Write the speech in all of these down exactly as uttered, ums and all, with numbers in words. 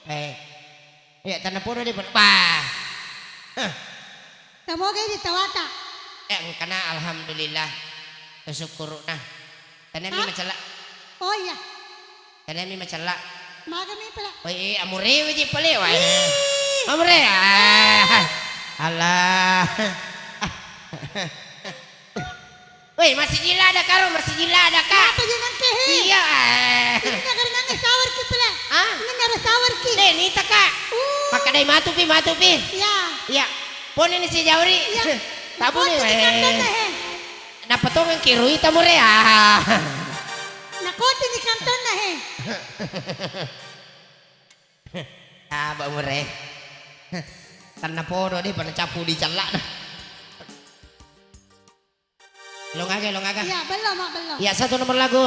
Eh. Iya, tennapodo dé' pole. Bah. Heh. Tamogai di tawata. Eh, engkana alhamdulillah. Tasukkuru'na. Taniami Hah? macella. Oh iya. Taniami macella. Magami pala. Woi, eh, amurewe ji pale, wah. Ih. Amure. Ah. Allah. Woi, masijilla ada karo, masijilla ada ka. Apa dia nangke, he? Iya. Ini negara nangke sawarki pala. Ah? Ini negara sawarki. Dé', nita ka. Uh. Makkadai matupi, matupi. Iya. Iya. Poni ni si Jauri. Iya. Tabu ni, Kota di weh. Kantana, he. Napatongeng ki ruita mure, ah. Nakoti di kantana, he. Taba mure. Tennapodo dé' pada cappu di cella'na. Lo ngaga, lo ngaga. Iya, bello, Mak, bello. Iya, satu nomor lagu.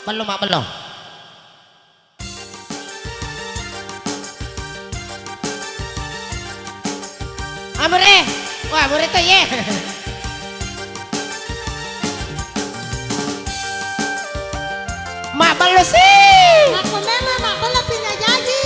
Bello, Mak, bello. Amure. Wah, mure to, ye. Mak, bello sih. Aku memang, Mak, bello pindah jadi.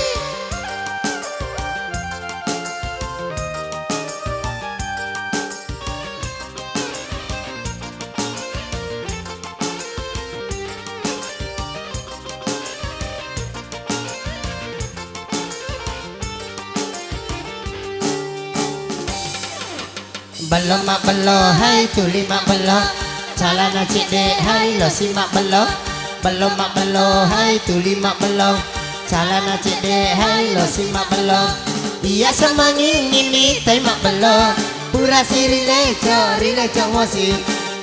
Bello mabbello, hai tuli mabbello. Calana cedde, hai losi mabbello. Bello mabbello, hai tuli mabbello. Calana cedde, hai losi mabbello. Iya semanging ini tai mabbello. Pura siri leco, rileco mosi.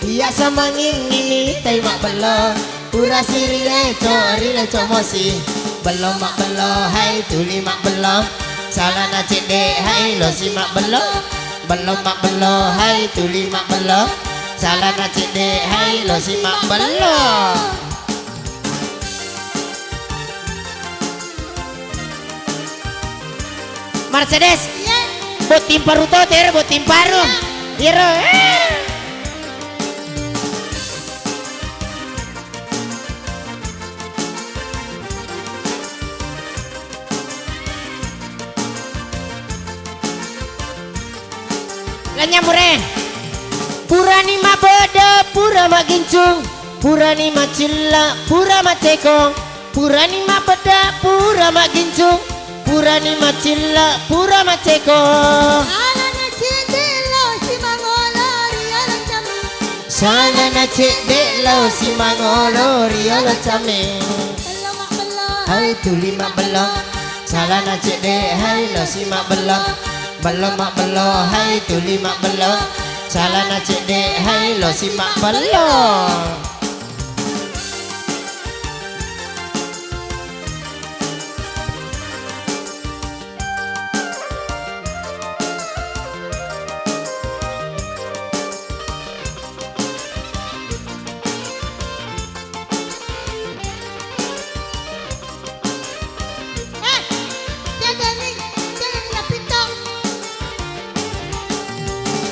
Iya semanging ini tai mabbello. Pura siri leco, rileco mosi. Bello mabbello, hai tuli mabbello. Calana cedde, hai losi mabbello. Bello mabbello, hai tuli mabbello. Calana cedde, hai losi mabbello. Mercedes. Iya. Botting paru to, tere botting paru. Iya. Iro. Eh. Lanyamure. Purani mabeda, pura magincung. Purani macilla, pura maceko. Purani mabeda, pura magincung. Purani macilla, pura maceko. Calana cedde losi mangolo riolo cami. Calana cedde losi mangolo riolo cami. Bello mabbello. Hai tuli mabbello. Calana cedde, hai losi mabbello. Bello mabbello, hai tuli mabbello. Calana cedde, hai losi mabbello. Eh, jagani, jagani napitto.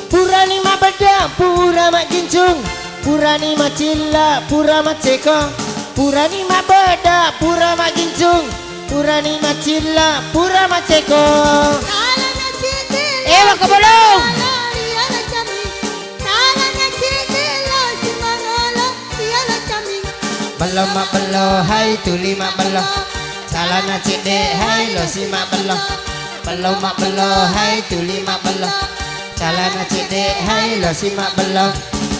Purani mabeda, pura magincung. Purani macilla, pura maceko. Purani mabeda, pura magincung. Purani macilla, pura maceko. Calana cedde, ewa kebolong. Calana cedde, losi mangolo. Bello mabbello, hai tuli mabbello. Calana cedde, hai losi mabbello. Bello mabbello, hai tuli mabbello. Calana cedde, hai losi mabbello.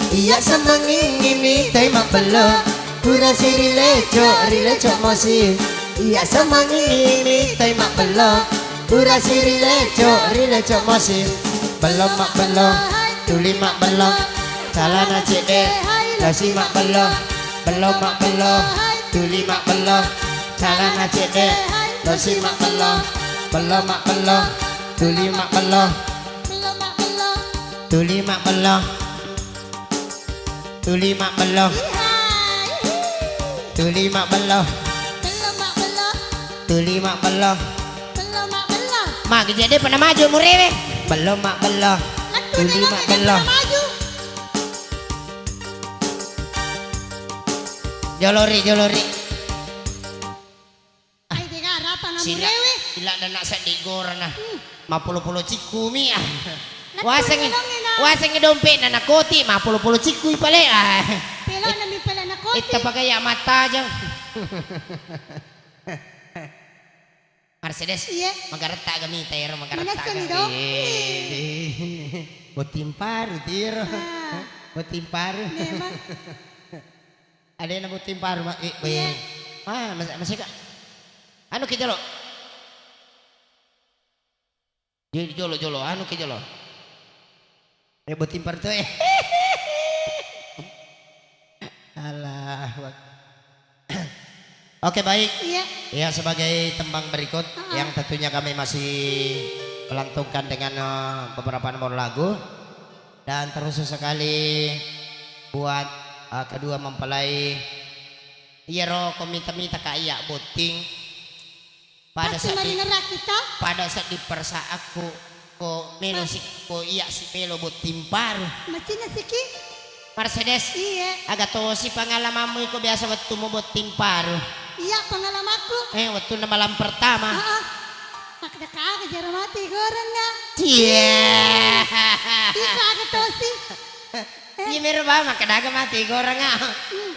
Iya semanging ini tai mabbello. Pura siri leco, rileco mosi. Iya semanging ini tai mabbello. Pura siri leco, rileco mosi. Bello mabbello, tuli mabbello. Calana cedde, losi mabbello. Bello mabbello, tuli mabbello. Calana cedde, losi mabbello. Bello mabbello, tuli mabbello. Tuli mabbello. Tuli mabbello. Tuli mabbello. Tuli mabbello. Magi cedde pernah maju murewe. Bello mabbello. Tuli mabbello. Jolori, jolori. Ai, dega, rapa na murewe. Ila dana seddi gorana. Hmm. Mapolo-polo cikkumi, ah. Lettu Wasengi, ngelongi na. Wasengi dompetna na koti, mapolo-polo cikkui pale, ah. Pelona mi pale na koti. Itta pagaya mattajeng. Mercedes. Iya. Magaretta ga mita ero, magaretta ga. Manessani do? Eh, botting paru tiro. Ah. Botting paru. Memang. Adena botting paru, Mak. Eh, iya. Ah, mas-, masih, Kak. Anu ki jolo. Jadi jolo, jolo, anu ki jolo. Eh, botting paru tuh, eh. Allahu Akbar. Oke, baik. Iya. Ya, sebagai tembang berikut, heeh, yang tentunya kami masih melantunkan dengan, eh, beberapa nomor lagu. Dan terkhusus sekali buat, eh, kedua mempelai. Iyaro ko mita-mita ka iya botting. Pada Pasti seddi, maringerra kita. Pada seddi perasaanku ko melo si, ko iya si melo botting paru. Macinna siki? Mercedes. Iya. Aga tosi pengalamanmu iko biasa wettumu botting paru? Iya, pengalamanku. Eh, wettunna malam pertama. Heeh. Makkeda kaga jaro mati goreng, ya? Cie. Iko aga tosi? Iya, mero ba, makkeda aga mati goreng, ah. Hmm.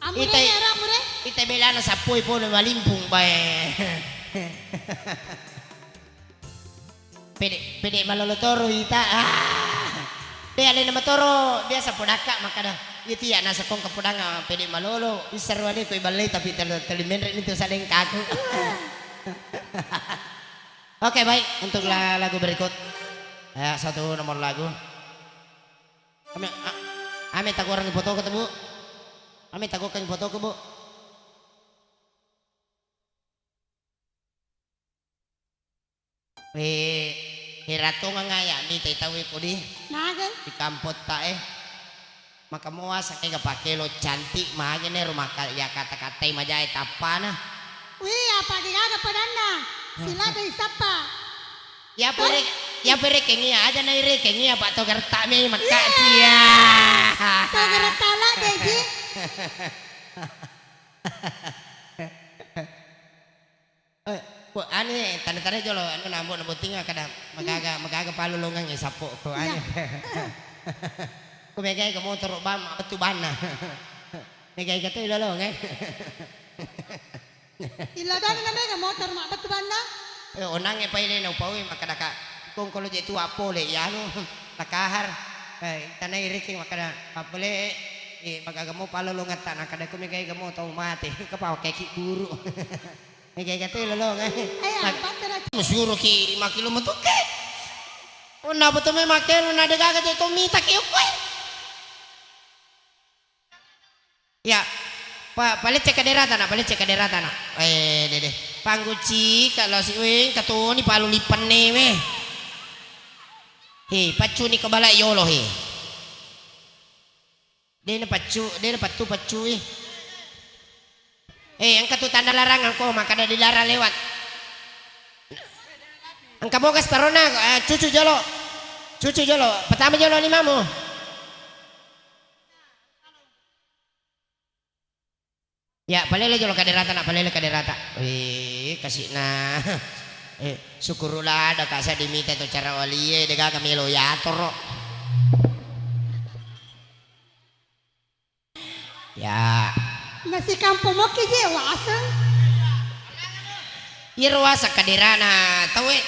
Amure, itai, ero amure. Itai belana sappoi pole malimpung bae. Pede, pede malolo toro ita. Ah. De alena matoro biasa podakka makkada. Iya tiya nasa kongka podanga pede malolo. Isser wale ko iballei tapi teli, teli menre mi tu sadeng kaku. Oke, baik. Untuk la-, lagu berikut. Ya, satu nomor lagu. Ame, a-, ame tagorangi fotoku tu, Bu. Ame tagokangi fotoku, Bu. Eh, heratongeng aya mitai tau e kodi. Maga? Di kampotta e. Maka mua sangega pakelo cantik mage ne rumaka ya kata-katai majae tappana. Wih, apa digaga padanna? Sila dei sappa. Ya pere, ya perekeng iya aja nai rekeng iya Pak to gertak me makkaci ya. To gertak la dei ji. Eh, po, anu, tanda-tanda jolo, anu, nambo, nambo tinga kada, magaga, magaga palolongang, eh, sappo, ko, anu. Iya. Ko megai ke motoro bam, apa tu banna? Megai ke tu ilolong, eh. Ilolong na mega motor, ma, apa tu banna? Eh, onang, eh, paile na upaui, makadaka, kongkolo je tu apole, ya, anu, nakahar. Eh, tanai riki, makada, apole, eh, magaga mo palolongang ta, nakada ko megai ke mo tau mate, kepala kaki buru. Ega-ega tu lolong, eh. Ayo, patera. Musuro ki makkelo metuke. Onna betul me makkelo na degaga je to mita ki ukue. Ya. Pa-, palecce kaderata na, palecce kaderata na. Eh, dede. Pangguci kalau si weng katoni palu lipenne me. He, paccuni ko bala yolo he. De' napaccu, de' napattu paccui. Eh, engka tu tanda larang engko, makkada dilarang lewat. Engka moga starona, eh, cucu jolo. Cucu jolo, pertama jolo limamu. Ya, palele jolo kaderata, na palele kaderata. Wih, kasi'na. Eh, syukurullah ada kasa dimita tu cara walie, degaga melo yatoro. Ya. Nasi kampung moki je waseng. Iyaro waseng kaderana tau e.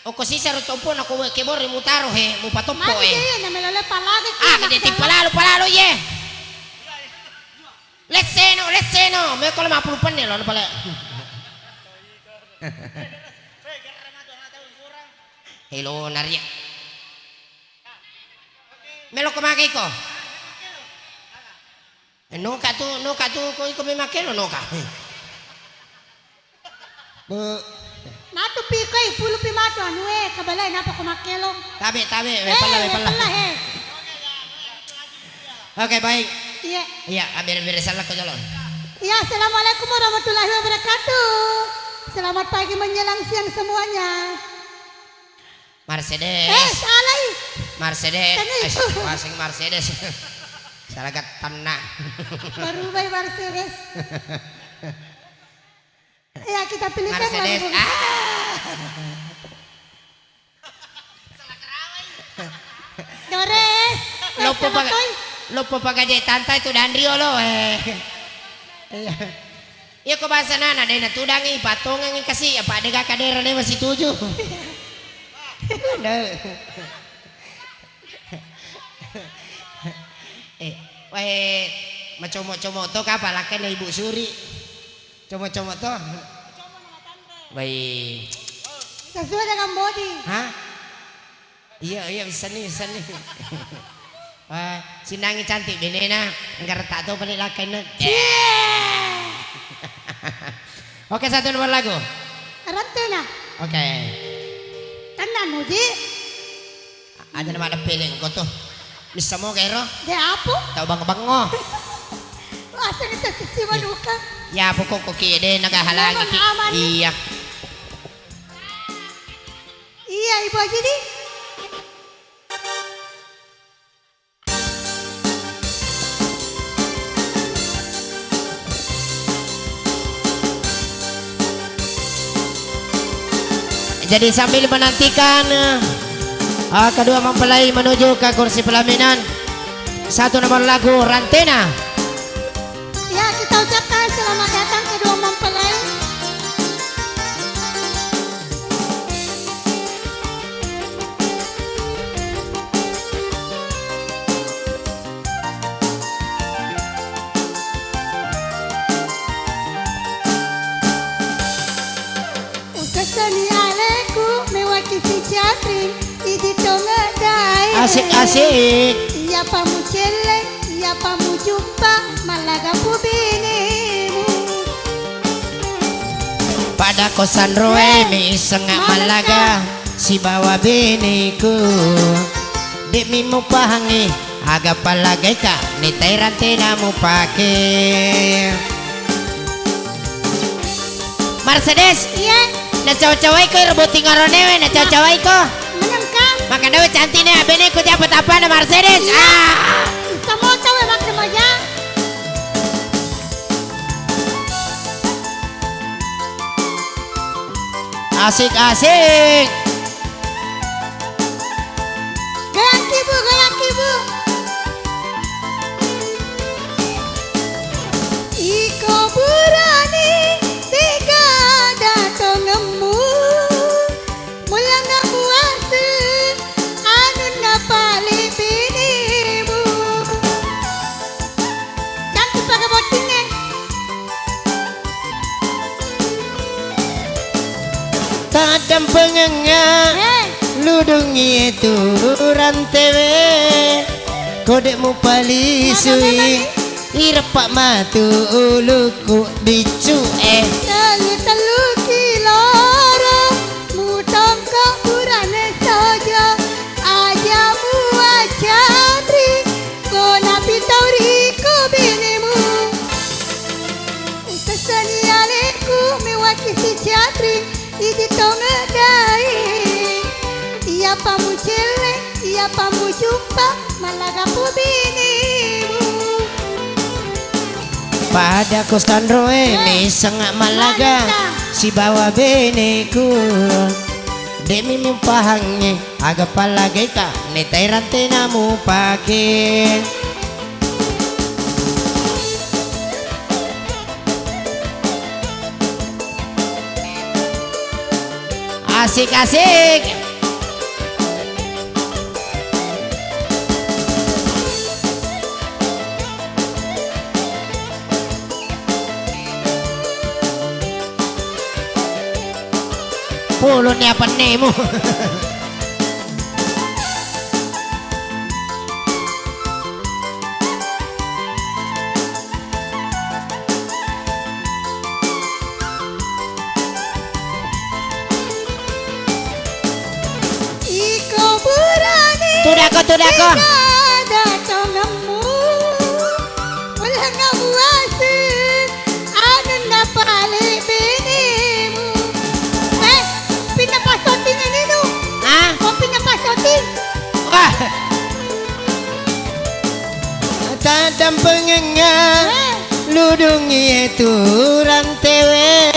Oko sisa ro tompo na ko we kebore mutaro he, mupatoppo e. Magi je, na melole palagi ki. Ah, kaje tipalalo, palalo ye. Lesseno, lesseno, meko lima puluh penne lo pale. Helo naria. Melo ko maga iko. Eh, noka tu, noka tu, ko iko memang kelo noka. Bu. Matu pi koi, pulu pi matu anu e, kabalai napa ko makkelo. Tabe, tabe, eh, wepalla, wepalla. Wepalla, he. Oke, baik. Iya. Iya, ah, bere-bere salakko jolo. Iya, assalamualaikum warahmatullahi wabarakatuh. Selamat pagi menjelang siang semuanya. Mercedes. Eh, salai. Mercedes. Tania itu. Eh, masing Mercedes. Salah gattanna. Baru baik Mercedes. Ya, kita pilihkan Mercedes. Lagu. Ah. Dores. Loppo paga-, loppo pagaje tanta itu danrio lo, eh. Iya. Iya, ko bahasa nana, dena tudangi, patongangi kasi, apa dega kadera dewa situju. Nda. Eh, wae, macomo-como to kapa lakkainna Ibu Suri. Como-como to. Wai. Sesuai dengan body. Hah? Iya, iya, bisa nih, bisa nih. Wah, sinangi cantik benena, engka retak to paling lakkainna. Cie. Oke, satu nomor lagu. Rantena. Oke. Tenang, Muji. Aja na madeppeleng ko to. Missa moga ero? De apo? Tau bango-bango. Aseng itu sisi manuka. Ya, pokok ko ki de naga halangi ki. Aman, aman. Iya. Iya, Ibu Haji di. Jadi sambil menantikan, eh, kedua mempelai menuju ke kursi pelaminan, satu nomor lagu Rantena. Ya, kita ucapkan selamat datang kedua mempelai. Ukessani aleku mewaki si Catri, idi tongeddai. Asik, asik. Iyapa mucelle, iyapa mujumpa, mallaga pu binemu. Pada ko sanroe mi iseng mallaga sibawa beneku. De'mi mupahangi aga pallagaika, nitai rantena mupake. Mercedes. Iya. Nacawa-cawaiko ero botting aronewe, nacawa-cawaiko. Menengka. Makadawe cantikne abeneku, siapa tapana Mercedes. Iya. Ah. Semua tahu emak remaja. Asik, asik. Goyang ki, Bu, goyang ki, Bu. Iko burane tega datongemmu. Mulangnga muaseng anunna pale benemu. Cantik pakai bottingnge. Taddampengengnga. Eh. Ludungngi tu rantewe. Kode mupalisui. Apa, apa, apa? Ireppa matu ulukku biccu e. Tellu-tellu kiloro mutongko burane sojo, aja muacanri, ko napitau riko benemu. Ukessani aleku mewaki si Catri, idi tongeddai. Iyapa mucelle, iyapa mujumpa, mallaga pu binemu. Pada ko sanroe, eh, mi sanga mallaga, mallaga sibawa beneku. De'mi mupahangngi aga pallagaika, netai rantena mupake. Asik, asik. Pulunni apennemu. Iko burane. Tudako, tudako. Tega datongemmu. Mulangnga muaseng anunna pale benemu. Eh, pinna passoting ini tu. Hah? Ko pinna passoting. Wah, Jampengengnga, eh, ludungi tu rantewe,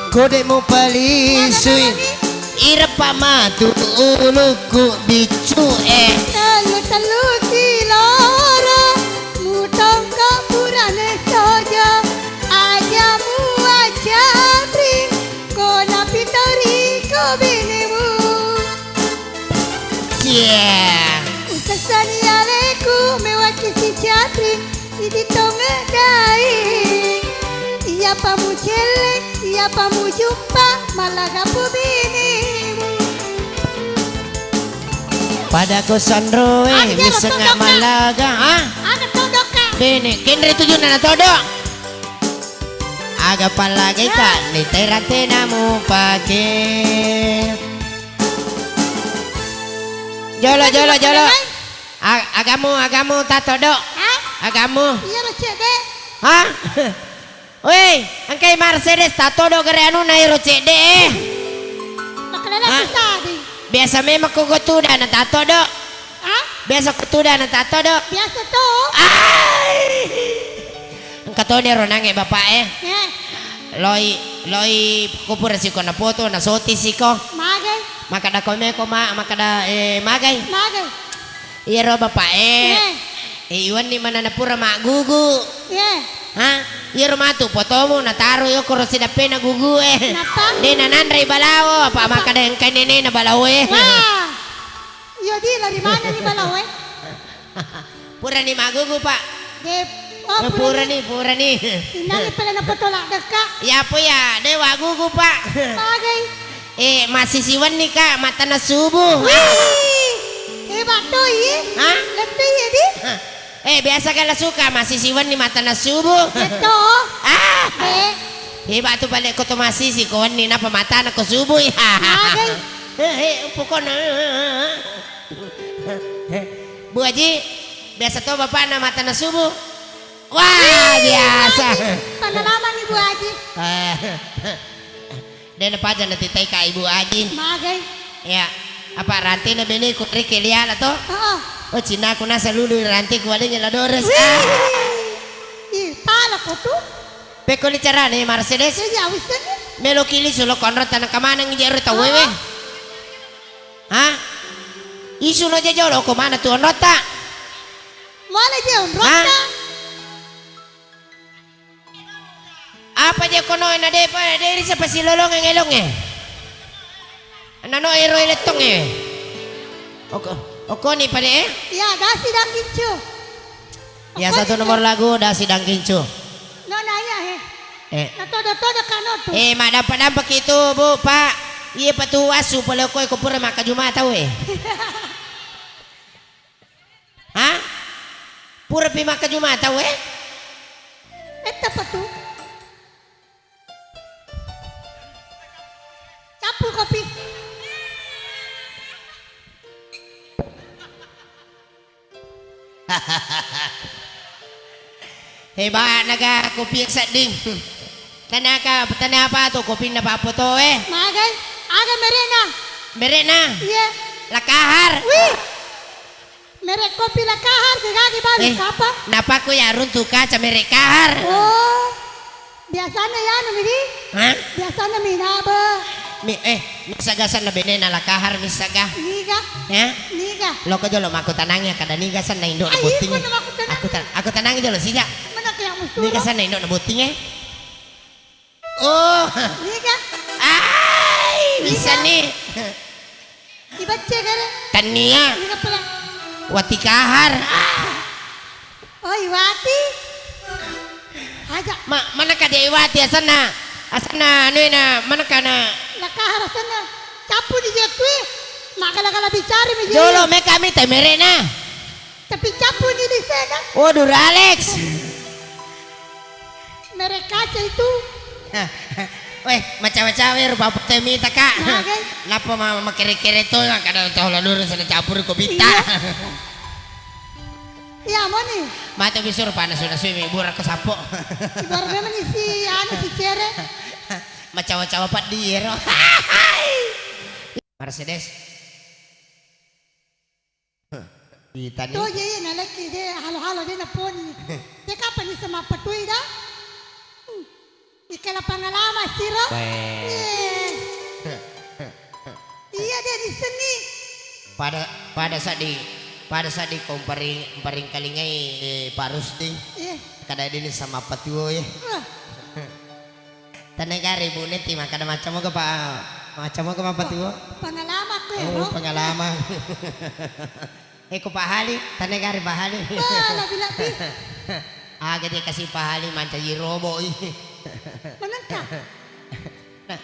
kode mupalisui, ireppa matu ulukku biccu e. Tellu-tellu kiloro, mutongko purane sojo, aja muacatring, ko napitoriko benemu. Cie. Usessani aleku mewakki si catring, idi tonge dai. Iyapa mucelle, iyapa mujumpa, malaga pu binemu. Pada ko sanroe, aga missengnga todokka, malaga, ha? Aga todokka. Bene, kenre tujunna na todo. Aga pallagaika, eh, nitai rantena mupake. Jolo, jolo, jolo. A-, agamu, agamu tatodo. Hah? Agamu. Iya, lo cedde. Hah? Wei, engkai Mercedes tatodo gare anuna ero cedde e. Makalala. Hah? Susah di. Biasa memang ko tudana tatodo. Hah? Biasa ko tudana tatodo. Biasa to. Ai. Engka toni ero nange bapak e. Eh. Loi, loi kupura siko na foto, na soti siko. Magai. Makkada ko meko ma, makkada, eh, magai. Magai. Iyaro bapak e. Eh. Eh, iwenni manana pura maggugu. Eh. Ha? Iyaro matu fotomu nataro yokoro sidappena gugu e. Napa? De nananrei balao, apa makkada engkai nenena balao e. Wah. Iya di, lari mana ni balao e? Purani maggugu, Pak. De, oh, eh, purani, purani. Innalli pale na foto laddekka. Ya apa ya, de waggugu, Pak. Magai. Eh, masih siwenni, Kak, matana subuh. Wih, hebat toi. Hah? Lettu iya di. Eh, biasa kala suka masih siwenni matana subuh. Betul. Ah. Eh. Hebat tu balik ko to masih si ko wenni napa matana ko subuh ya. Magai. Eh, eh, pokoknya. Bu Haji, biasa to bapakna matana subuh. Wah, biasa. Pengalaman Ibu Haji. Eh, dena paja na titai ka Ibu Haji. Magai. Ya, apa rantena bene ku reke liala to? Heeh. Oh, cinaku nasa lulu rante ku adanya la dores. Wih. Ah. Ih, pala ko tu. Pekko ni carane Mercedes? Iya, wisseng. Melo kili sulo konro tanah kamanang jero tau wewe. Heeh. Hah? Isu no je jolo ko mana tu onrota? Mana je onrota? Hah? Apa je kono na de pa de risa pasilolong elonge. Nano ero elettonge. Oko, okoni pale e? Iya, dasi danggincu. Iya, satu nomor lagu dasi danggincu. No naya he. Eh. Natodo-todo kano tu. Eh, madampa-dampa kitu, Bu, Pak. Iya patu asu pole koe ko pura makkajuma tau e. Hah? Pura pi makkajuma tau e? Etta patu. Cappu kopi. Hebat naga kopi sedding. Tanaka, tania apa tu kopinna pappotoe? Magai, aga merekna? Merekna? Iya. Lakahar. Wih. Merek kopi Lakahar, kegage balu, eh, apa? Napa ku ya runtu kaca merek Kahar? Oh, biasanya ya anu midi? Hah? Biasanya mina be. Mi, eh, misa gasan na bene na Lakahar misa ga? Niga? Ya? Niga? Loko jolo mako tanang ya kada niga san na indo. Ayo, botting. Aku tan-, aku tanang jolo sija. Mana kayak musuh? Niga san na indo na botting e. Oh. Iya kah? Ai, bisa nih. Ibacce kare. Tania. Iya pula. Wati Kahar. Oh, Iwati. Aja. Ma, mana ka dia Iwati asanna? Asanna anu ena mana kana? La Kahar asanna. Cappu di jetui. Makala-kala bicara mi. Jolo me kami temerena. Tapi cappu ni di sana. Oh, Duralex. Merek kaca itu. Weh, macawa-cawa rupa pute mita, Kak. Magai. Napa ma-, makere-kere to, kada tahu la dulu sana campur ko pita. Iya. Iya, moni. Mata bisur panas sudah sui mi bura ko sapo. Baru memang isi anu si cere. Macawa-cawa pat diero. Mercedes. Itani. To je, iya, nalekki je, halo-halo je naponi. Je, kapan ni sama petui dah? Hmm. Ikala pangalama siro. Bae. Iya. Iya, de' dissenni. Pada, pada seddi, pada seddi ko mparing, mparingkalingai, eh, Pak Rusdi. Iya. Kada dini sama patuo, ya. Wah. Tanegari Bu Neti makkada macam moga, Pak, macam moga mapatuo? Pangalama ko, oh, ya, no? Pangalama. Eh, ko Pak Hali, tanegari Pak Hali. Wah, lebih-lebih. Aga je kasi Pak Hali mancaji robo i. Manengka. Nah,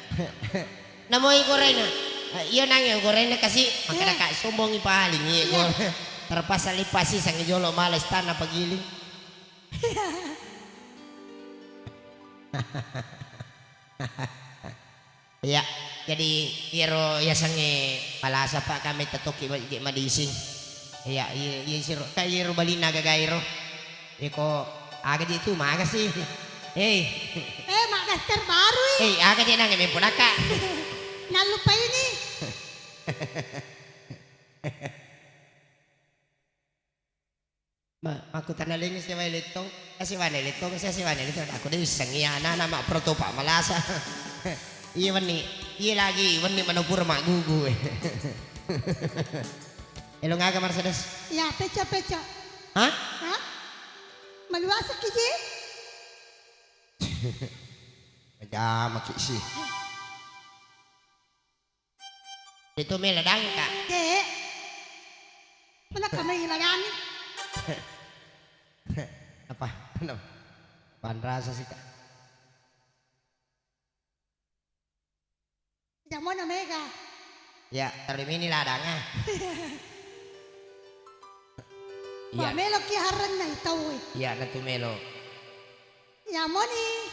namoi gorena. Iyo nange gorena kasi, makkada ka sombongi Pak Hali, ngi. Iya. Terpaksa lipasi sangi jolo mala istana pagiling. Iya, jadi iyaro yasengnge malasa, Pak, kami tettoki je madising. Iya, iya, iya, siro, ka iyaro balinna gaga iro. Iko aga je tu, maga sih. Hei. Eh, mak daster baru i. Hei, aga je nange mempo naka. Nallupai ni. Ma-, makkutana lengngi siwae lettong, eh, siwane lettong, sia siwane lettong, aku de' isseng iya anak-anak mak protopa malasa. Iya wenni, iya lagi wenni manopura maggugu. Elo ngaga marasa des? Ya, peco-peco. Hah? Hah? Maluasa ki je? Majama ki sih. Itu mela dangka. Dek. Mana kami ladang? Apa? Anu. Panrasa sih, Kak. Jamono mega. Ya, terima ini ladang, ah. Iya. Wah, melo ki harenna itau, eh. Iya, natu melo. Ya, moni.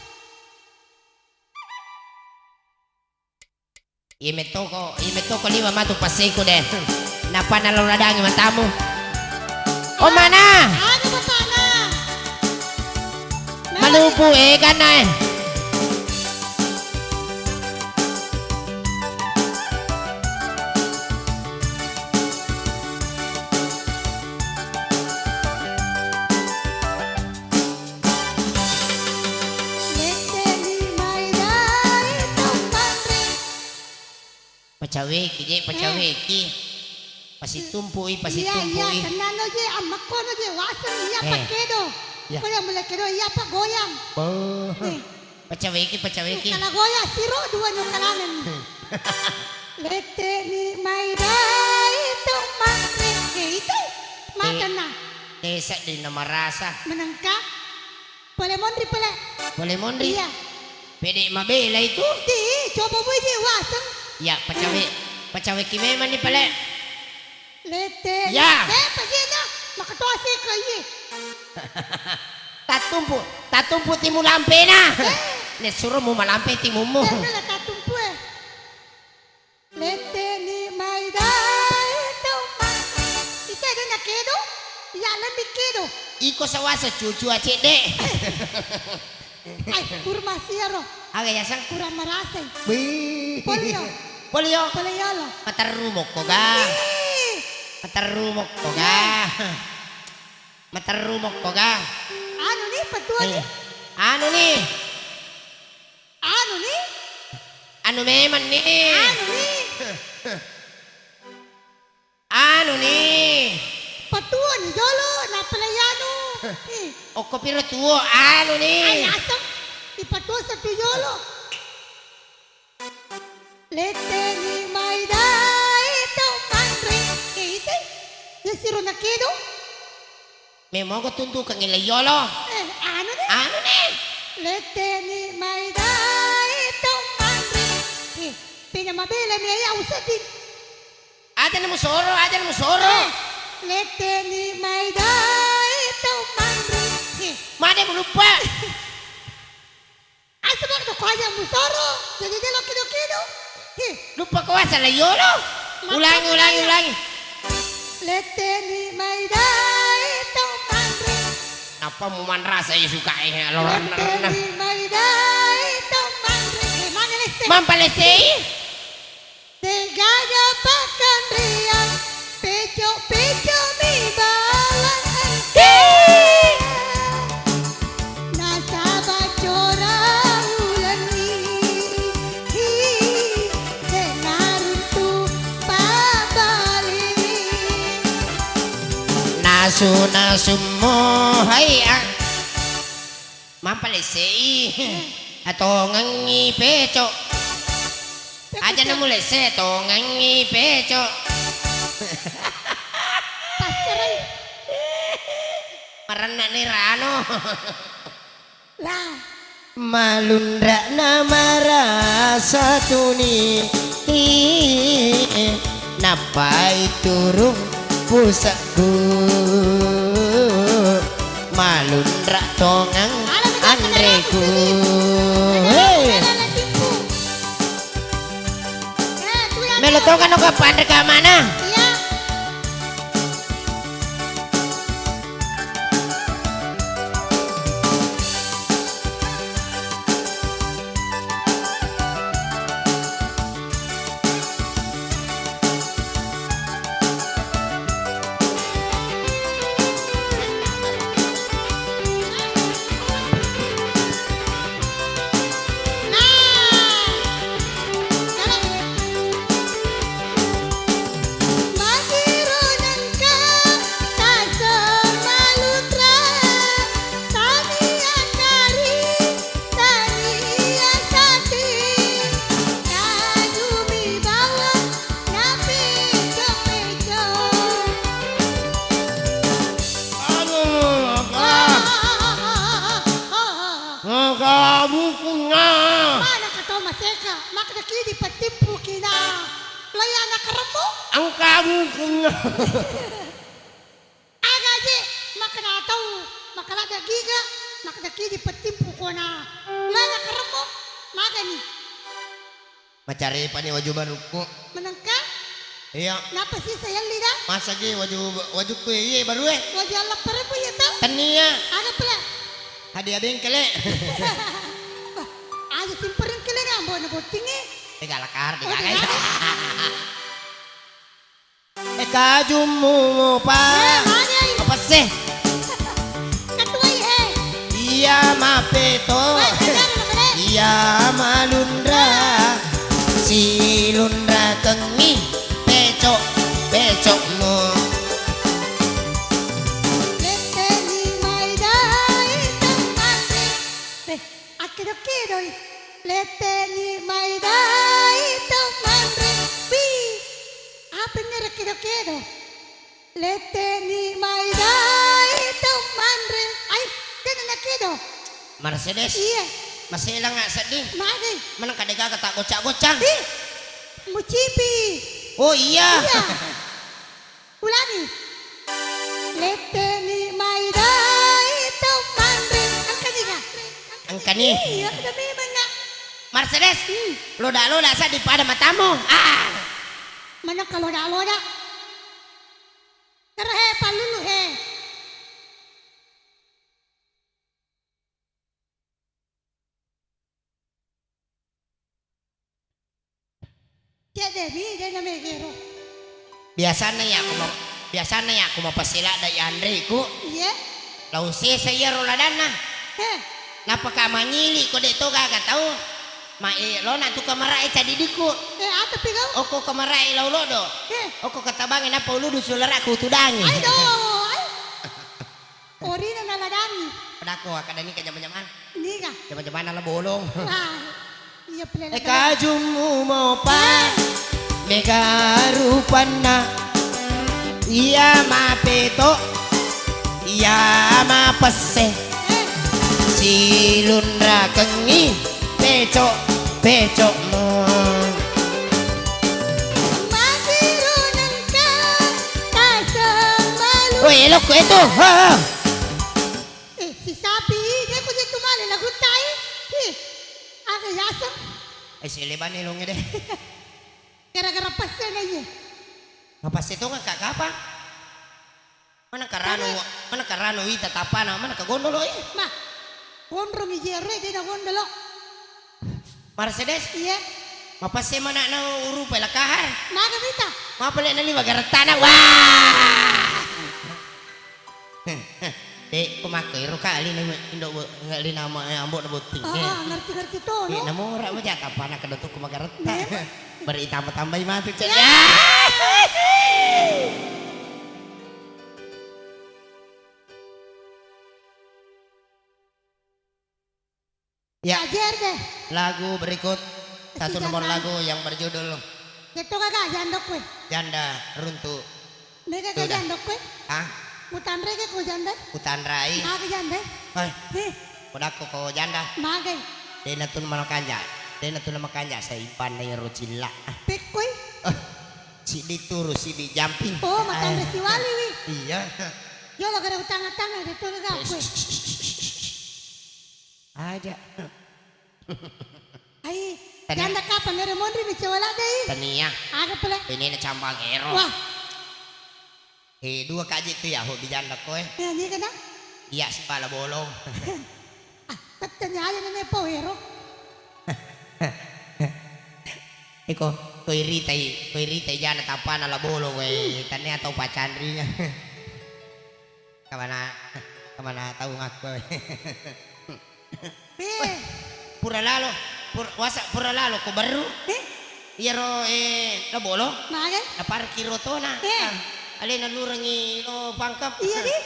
Iya mettoko, iya mettoko liwa matu passeiko de. Nappa nalao ladangi matamu. Oh, mana? Anu bapakna. Malupu, eh, kana, eh. Lette'ni mai dae to panre. Pacaweki, je, pacaweki. Eh. Pasitumpu'i, iya, iya, pasitumpu'i. Tennanno je, ammakkono je, waseng iya, eh, pakkedo. Iya. Ko yang mulai kedo iya, Pak, goyang. Beuh. Eh. Pacaweki, pacaweki. Kala goya siro dua nyokalaneng. Lette'ni mai dae to manre. Eh, itu. Makanna. Desa di namarasa. Menengka. Pole monri, pole. Pole monri? Iya. Pede mabela itu. Di, coba boy di waseng. Iya, pacawe. Hmm. Pacaweki memang ni pale. Lete. Ya. Eh, pajena. Makatoa seka iye. Tatumpu, tatumpu timu lampena. Eh. Ne suruh mu malampe timummu. Janganlah tatumpu, eh. Lette'ni mai dae to manre. Ita de nakedo, iya lebbi kedo. Iko sawasa cucu acedde. Ai, kurma siaro. Aga yaseng? Kurang marasai. Wih. Polio. Polio. Polio lo. Materru mokko ga. Ih. Materru mokko ga. Materru mokko ga. Anu ni, petua ni. Eh. Anu ni. Anu ni. Anu memang ni. Anu ni. Anu ni. Petua ni jolo, napalai anu. Ih. Okko piro tuo, anu ni. Ai, asam. Ipatua satu jolo. Lette'ni mai dae to manre. Eh, ite. Ya siro nakedo. Memogo tuntukengngi leiyolo. Eh, anu ni. Anu ni. Lette'ni mai dae to manre. Eh, penya mabela mi ya usedding. Aja na musoro, aja na musoro. Eh, lette'ni mai dae to manre. Eh. Made muluppa. Asal bang tu kau aja musoro, jadi dia lo kido-kido. Hi. Lupa kau asal lah yolo. Ulangi, ulangi, ulangi. Lette'ni mai dae to manre. Apa mu manrasa ya suka eh lo rana rana. Lette'ni mai dae to manre. Eh, mana lese? Mampa lese? Degaga pakkanreang, peco-peco mi ba. Asu-nasummo hai a-, mapalesse'i. Atongengngi peco'. Aja' namulesse, tongengngi peco'. Passarai. Marenne'ni rano. Lah. Malunra'na marasa tuni, nappai turung puse'ku. Malunra' tongeng anreku. Hei. Melo tongeng no ka panre ka mana? Iya. Makkiro nengka taseng malunra, tania kari, tania sati, kajumi bawang napeco-peco. Anu, maka. Maka bukunya. Mana kata maseka, maka daki di petimpuki na. Loi anak remmu? Engka bukunya. Aga je, makkeda tau, makkeda giga, makkeda ki di petimpu kona. Lana karemmo, magani. Macarepa ni waju barukku. Menengka? Iya. Napa sisa yalli da? Masagi waju, wajukku iye barue. Waju alla perempu iya tau? Tania. Aga pula? Hadiah bengkele. Aja simpereng kele ambo na bottingi. Tegala kar, oh, tegala. Tegala. E kajummu mopa. Eh, magi? Apa sih? Ketuai, eh. Iya mapeto. Wah, bener, bener. Iya malunra. Silunra kengi. Pecok, pecokmu. Letteni mai dai temmanre. Eh, akkedo-kedoi. Letteni mai dai temmanre. Wi. Apa ini kedo-kedo? Letteni mai dai temmanre. Ai, dena nakedo. Mercedes. Iya. Maselang nggak sedih? Magi? Menang kadega kata gocak-gocak. Ih, mucipi. Oh iya. Iya. Ulangi. Letteni mai dai temmanre. Engkani ga? Engkani. Iya, udah memang nggak? Mercedes. Hmm. Loda-loda sa di pada matamu. Ah. Mana kalau loda-loda? Terahe palulu he. Cedde mi, de na megero. Biasanna iya ko ma-, biasanna iya ko mapessela da yanre ku. Iya. Lau sesa iyaro ladanna. He. Napaka mangili ko de to gaga tau. Ma e lona tu kamara e cadidikku. Eh, ata pigau? Oko kamara e lau lodo. He. Oko katabangi napa uludu sulara ku tudangi. Aido. Ai. Orina naladangi. Padako, akkadani ka jama-jamang. Niga? Jama-jamang nala bolong. Wah, iya pele. E kajummu mopa. Eh. Mega rupanna. Iya mapeto. Iya mapesse. Eh. Silunrakengngi. Pecok-pecokmu. Makkiro nengka taseng malu. Woi, elokko itu. Ha, ha. Eh, si sapi, de ko je tu male laguttai. Ih, aga yaseng. Eh, si lebani longe de. Gara-gara pesse na iye. Apa setongeng ka kapang? Mana karano, mana karano wita tapana, mana ka gondolo e? Ma, gondrong ije re de na gondolo. Mercedes? Iya. Mapesse mana na urupa la kahar. Maga mita? Mapale na liwa garettana. Wah! De ko makko ero kali na indo bo-, ngali nama ambo na botting. Ah, ngerti-ngerti to, eh, no? Namo ora mo jaka pana kedo tu ko magaretta. Iya. Bari tambah-tambahi matu, cek. Ya. Ya. Ya. Ajar deh. Lagu berikut, satu nomor lagu yang berjudul Getto gaga janda kue. Janda Runtu. Mega ke janda kue? Ah? Utanre ke ko janda? Utanrai. Aga janda? Hei. Hei. Kodakko ko janda. Magai. Dena tun makanja. Dena tun makanja saimpanna iyaro cilla. Pekkoi. Siddi turu, siddi jamping. Oh, matanre siwali wi. Iya. Jolo kada utanga-tanga de turu gaga kue. Aja. Ai, janda kapang ero monri ni cewala dei. Tania. Aga pale? Ini na cambang ero. Wah. Eh, dua kaji tu ya, hobi janda koe. Ya, ni kena? Iya, sipala bolong. Ah, tettenya aja nene po ero. Iko, ko iritai, ko iritai jana tappana la bolong, weh, tania tau pacanrinya. Kamana, kamana tau ngakko. Eh. Pura lalo, pur-, wasa pura lalo ko berru. Eh. Iyaro, eh, lo bolo. Magai? Naparki rotona. Eh. Ah, alena lurengi lo pangkep. Iya, di.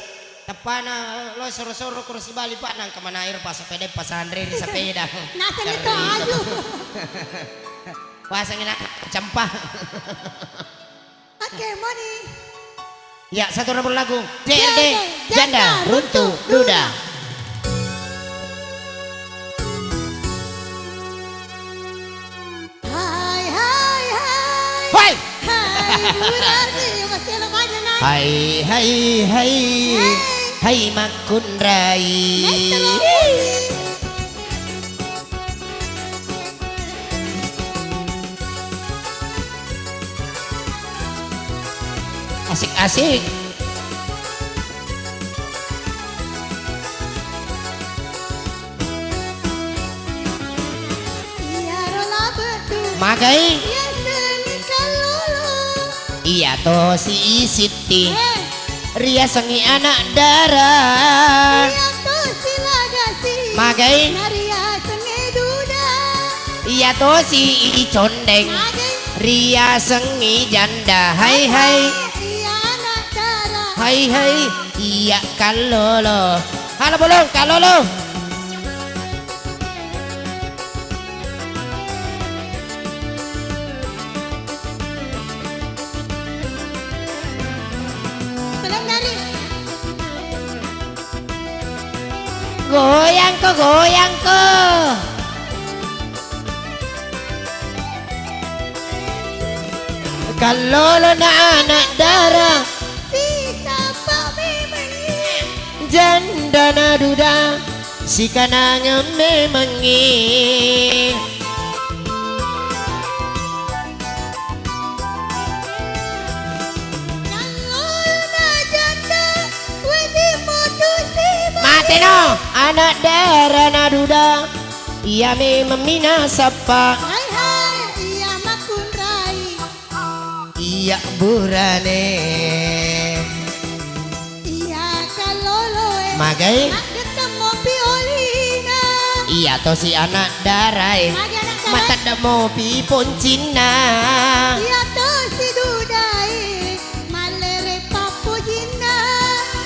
Teppana lo soro-soro kuro sibali, Pak, nang kamana ero pasapeda, pasanre ri sepeda. Naseng itu aju. Wasangi nak cempah. Oke, moni. Ya, satu nomor lagu. J R D, Janda, Janda, Runtu, Duda. Hai, hai, hai. Hai. Hai, Burardi, masih ada banyak, Nay. Hai, hai, hai. Hai. Hai, Makkunrai. Hai, terus. Asik-asik. Iyaro labetu. Magai? Iya seni kallolo. Iya tosi isitti. Eh. Riasengngi anak dara. Iya tosi lagasi. Magai? Nariasengngi duda. Iya tosi i condeng. Magai? Riasengngi janda. Hai, hai. Iya anak dara. Hai, hai. Iya kallolo. Halo bolong, kallolo. Goyangko, goyangko. Kallolo na anak dara. Sisappa memengngi. Janda na duda. Sikanangeng memengngi. Kallolo na janda, wedding motusi. Mateno, anak dara na duda. Iya memeng mi nasappa. Hai hai, iya makkunrai. Iya burane. Iya kalloloe. Magai? Maddetemmo pi olina. Iya tosi anak darae. Magi anak darae? Mateddemmo pi poncinna. Iya tosi dudae. Mallere pappojinna.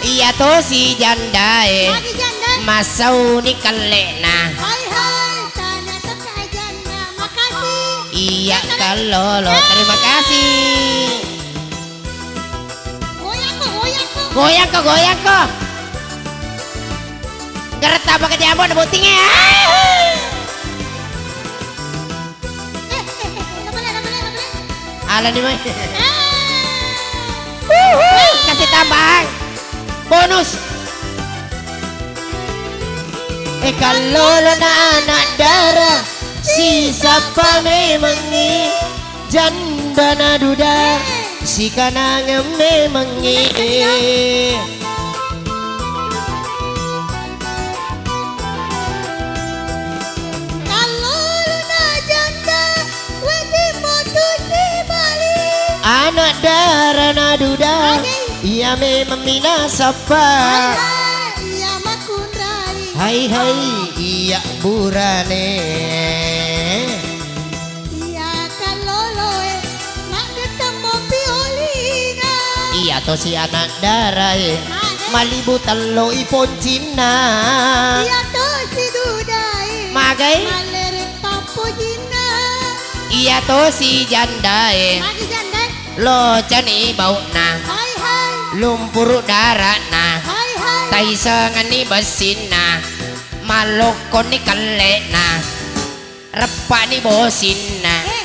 Iya tosi jandae. Magi janda? Massauni kelle'na. Hai hai, tanya teka janna. Makasih. Iya kallolo. Terima kasih. Goyangko, goyangko. Goyangko, goyangko. Geretta baka jambo na bottingnge. Ala ni mai. Kasih tambahan. Bonus. Eh, kallolo na anak dara, sisappa memengngi, janda na duda, sikanangeng memengngi. Kallolo na janda, wedding motusi bali. Anak dara na duda, iya memeng mi nasappa. Iya makkunrai. Hai hai, iya burane. Iya kalloloe, maddetemmo pi olina. Iya tosi anak darae, malibu telloi poncinna. Iya tosi dudae, Magai? Malere pappojinna. Iya tosi jandae. Magi jandae? Locani bau'na. Hai, hai. Lumpuru dara'na. Hai, hai. Taisengenni bessinna. Mallokkonni kelle'na. Reppa'ni bosinna. Eh.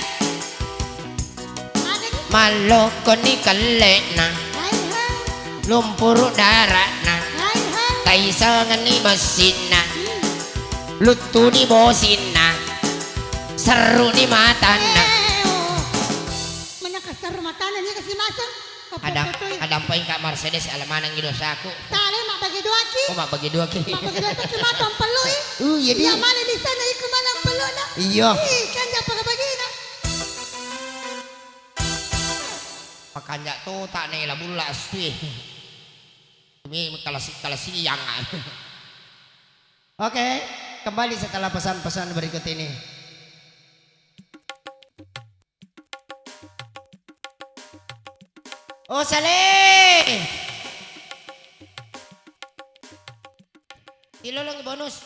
Magani? Mallokkonni kelle'na. Hai, hai. Lumpuru dara'na. Hai, hai. Taisengenni bessinna. Hmm. Luttuni bosinna. Serruni matanna. Eh, oh. Menaka serru matanna, nia kasi maseng. Ada, ada apa engka Mercedes, ala manengngi dosaku. Sale, mabbagi duaki. Oh, mabbagi duaki. Mabbagi duaki, cuma tuang pellu i. Oh, iya, di. Iya, male di sana, iku malam pellu na. Iya. Ih, kan japa kebagina. Makanja to tak nela bulla astui. Mi kalasi-, kalasi yang. Oke, kembali setelah pesan-pesan berikut ini. Oh, Saleh. Ilolong bonus.